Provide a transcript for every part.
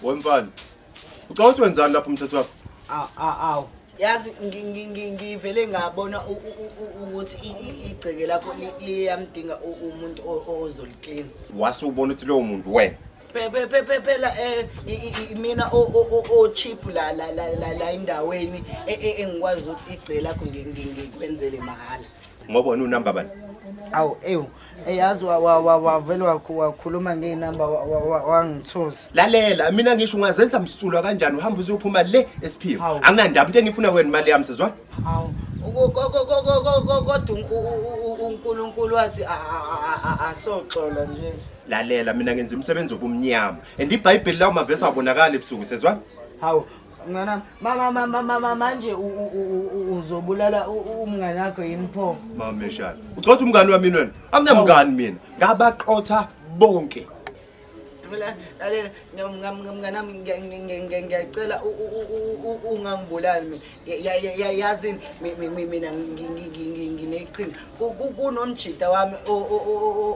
Wemfana. Ucabanga ukuthi wenzani lapho umthetho wakho? Aw aw aw. Yazi ngivele ngabona ukuthi igceke lakho liyamdinga umuntu ozoliklina. Wase ubona ukuthi lowo muntu wena. Phela mina o cheap la la la la endaweni engikwazi ukuthi igceke lakho ngikwenzele mahhala. Ngoba wena unamba bani? Awu ewu eyazi wavele wakhuluma ngey'namba wangithusa. Lalela mina ngisho ungazenza msulwa kanjani uhamba uzophuma le esiphiwe. Anginandaba into engifuna wena imali yami sizwa? Hawu kodwa uNkulunkulu wathi asoxolo nje. Lalela mina ngenza imisebenzi obumnyama and iBhayibheli lawo mavesi awabonakali ebusuku sezwa? Hawu Mnganami, mama mama mama manje uzobulala umngane wakho yini pho? Mameshana. Ucotha umngani wami wena? Anginamngani mina. Ngabaqotha bonke. Mina lalela mnganami ngiyacela ungangibulali mina. Yazini mina ngineqhinga. Kunomjita wami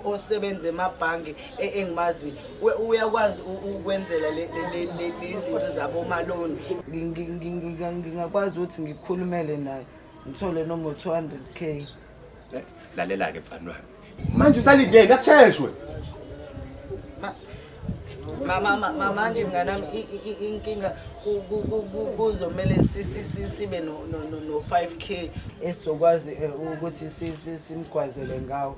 osebenza emabhange engimaziyo. Uyakwazi ukwenzela lezinto zabomaloni. Ngingakwazi ukuthi ngikhulumele naye ngithole noma u-200 K. Lalela-ke mfana wami. Manje usalindeni akusheshwe. Manje mnganami inkinga kuzomele sibe no-5 K esizokwazi ukuthi simgwazele ngawo.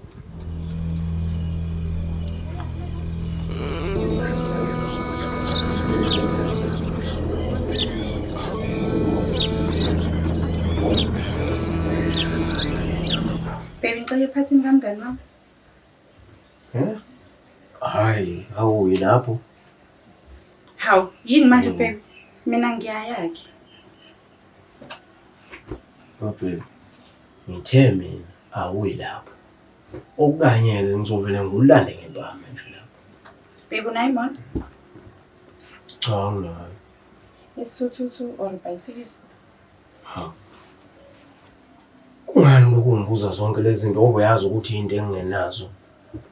Baby, ngicela ephathini kamngani wami. Eh? Hayi, awuyi lapho. Hawu, yini manje baby? Mina ngiyayakhe. Oh baby. Ngithe mina awuyi lapho. Okanye-ke ngizovele ngulande ngempama nje lapho. Baby, unayo imoto? Cha, anginayo. Isithuthuthu or ibhayisikili? Ha. Kungani lokhu ungibuza zonke lezi zinto ngoba uyazi ukuthi into engingenazo.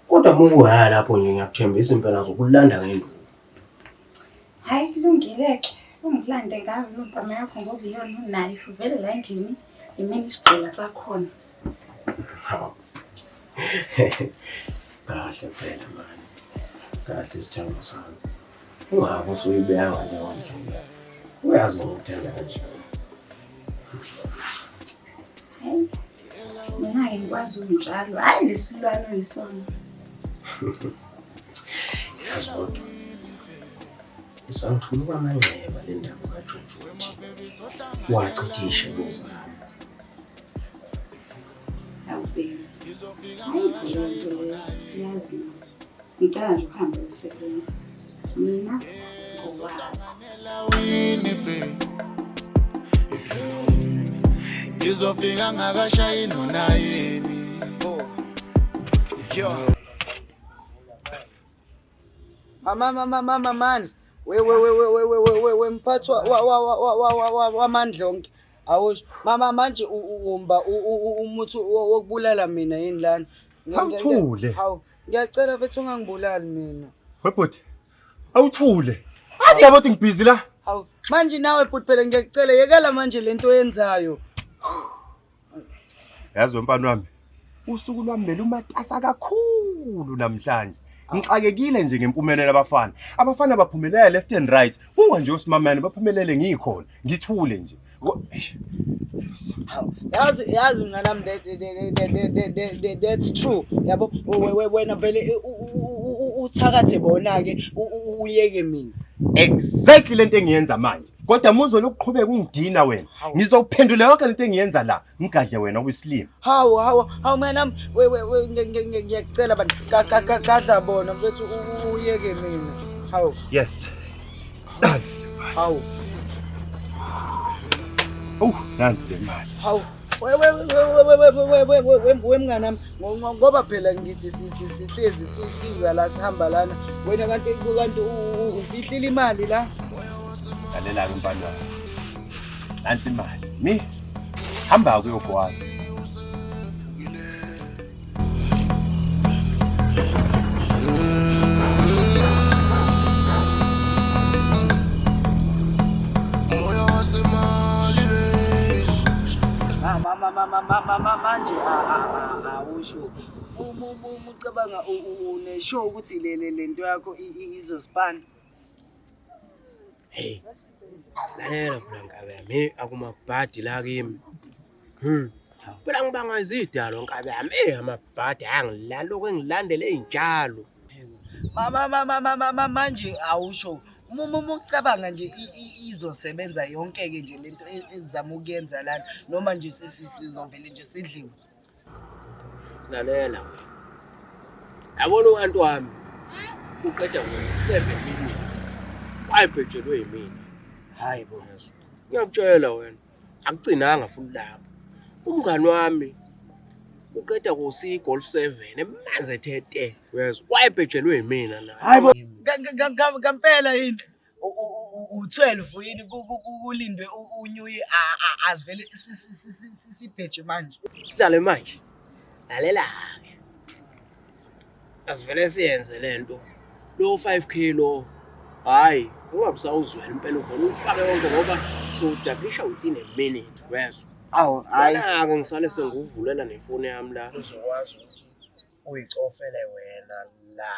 Kodwa uma ubuhaya lapho nje ngiyakuthembisa impela ngizokulanda ngenduku. Hhayi kulungile-ke, ungilande ngayo leyo mpama yakho ngoba iyona unayo. Vele la endlini imina isigqila sakhona. Hawu. Kahle phela mani. Kahle sithandwa sami. Ungabe usuyibeka ngaleyo ndlela. Uyazi ngikuthanda kanjani. Hayi, mina-ke ngikwazi unjalo. Hhayi lesilwane oyisona. Yazi kodwa isangithuluka amanxeba le ndaba kaJojo ukuthi wachitha iy'shebo zami. Hawu baby. Ayikho leyo nto leyo. Yazi. Ngicela nje uhambe uyosebenza. Mina ngowakho. Ngizofika ngakashayi nonayini. Yo. Mama mama mama man. We we we we we we we we we mphathi wa wa wa wa wa wa wa wamandlonke. Awusho. Mama manje umba umuthi wokubulala mina yini lana? Awuthule. Hawu, ngiyacela mfethu ungangibulali mina. Webhuti. Awuthule. Athi yabo ukuthi ngibhizi la. Hawu, manje nawe bhuti phela ngiyakucela yekela manje lento oyenzayo. Yazi wemfana wami. Usuku lwami belumatasa kakhulu namhlanje. Ngixakekile nje ngempumelelo abafana. Abafana baphumelela left and right. Buka nje osimamane baphumelele ngikhona. Ngithule nje. Yazi yazi mnganami that's true. Yabo wena vele uthakathe bona ke uyeke mina. Exactly lento engiyenza manje. Kodwa muzo lokuqhubeka ungidina wena. Ngizophendula yonke lento engiyenza la. Ngigadle wena uyisilima. Hawu hawu hawu mnganami we we we ngiyakucela bantu gadla bona mfethu uyeke mina. Hawu. Yes. Hawu. Oh, nansi le mali. Hawu. We mngani wami, ngoba phela ngithi sihlezi siza la sihamba lana. Wena kanti kanti ufihlile imali la. Lalela-ke mfana wami. Nansi imali. Mi hamba-ke uyogwaza. Manje awusho uma ucabanga unesho ukuthi le nto yakho izosipana. Hey. Lalela phela nkabi yami, hey akumabhadi la kimi. Hey. Phela ngibanga izidalo nkabi yami, eh amabhadi angilala lokho engilandele ey'ntshalo. Mama mama mama manje awusho uma ucabanga nje izosebenza yonke-ke nje lento esizama ukuyenza lana noma nje sizovele nje sidliwe. Lalela wena. Yabona u-anti wami uqeda ngo-7 million. Wayebhejelwe yimina. Hayi bo. Ngiyakutshela wena, akucinanga futhi lapho. Umngani wami uqeda kusiyi-Golf 7 emanzi ethe te, uyezwa? Wayebhejelwe yimina naye. Hayi bo. Ngampela yini? U-12 yini kulindwe unyuye azivele sibheje manje. Sidlale manje. Lalela-ke. Asivele siyenze le nto. Lo 5K lo, hhayi, ungabe usawuzwela impela uvele uwufake wonke ngoba sowudablisha within a minute, uyezwa? Awu, hhayi. Wena-ke ngisale sengiwuvulela nefoni yami la. Uzokwazi ukuthi uyicofele wena la.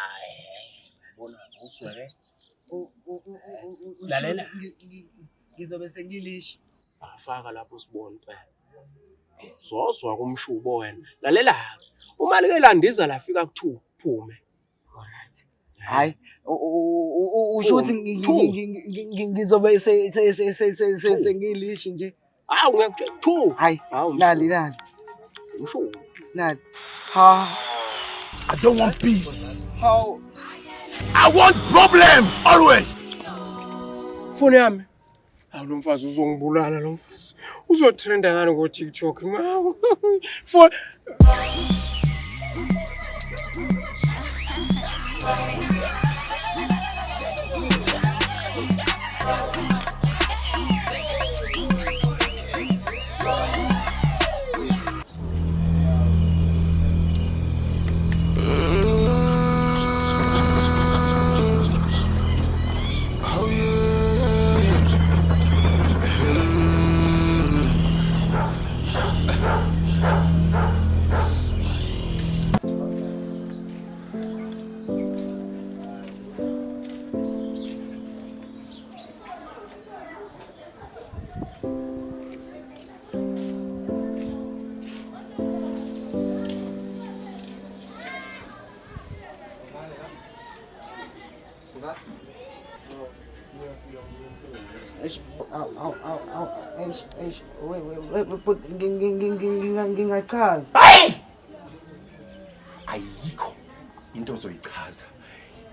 Yabona, uzwele. Lalela. Ngizobe sengilisha. Afaka lapho usibone phela. Zozwa kumshubo wena. Lalela-ke. Uma like landiza lafika ku-2 phume. Hayi, usho ukuthi ngizobe sengilishi nje. Hawu ngiyakutshela 2. Hayi, Hawu nali nali mshubo. nali. Ha, I don't want peace. hawu. I want problems always. Foni yami. Hawu lo mfazi uzongibulala lo mfazi. Uzotrenda ngani ko TikTok mawu. Phone Oh yeah. Eish, awu awu awu awu, eish eish, we we we but ngingachaza. Ayikho into ozoyichaza.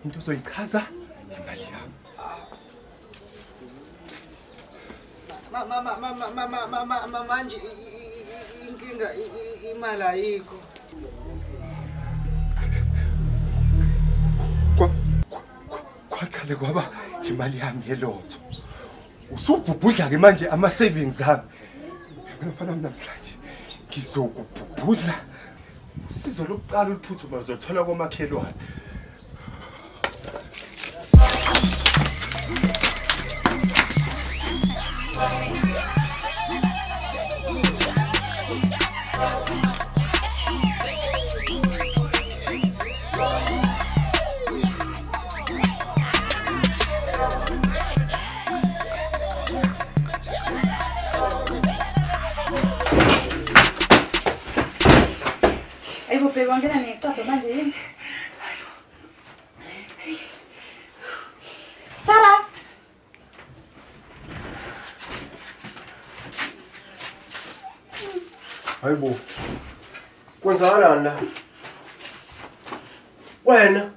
Into ozoyichaza imali yami. Ma ma ma ma ma ma ma ma ma manje inkinga imali ayikho. Kwaqale kwaba imali yami yelotho. Usubhubhudla-ke manje ama-savings ami. Yabona mfana wami namhlanje ngizokubhubhudla. Usizo lokuqala oluphuthuma uzoluthola komakhelwane. Ayibo bheki wangena ngecabha manje yini? Sara! Hayibo. Kwenzakalani la? Wena.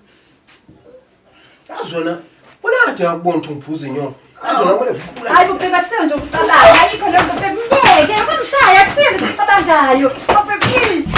Yazi wena, wena kade ngakubona ukuthi ngiphuza inyongo. Hayi bo babe, akusiyo nje ukucabanga. Ayikho leyo nto babe, myeke. Ungangishaya, akusiyo lento oyicabangayo. Oh babe, please.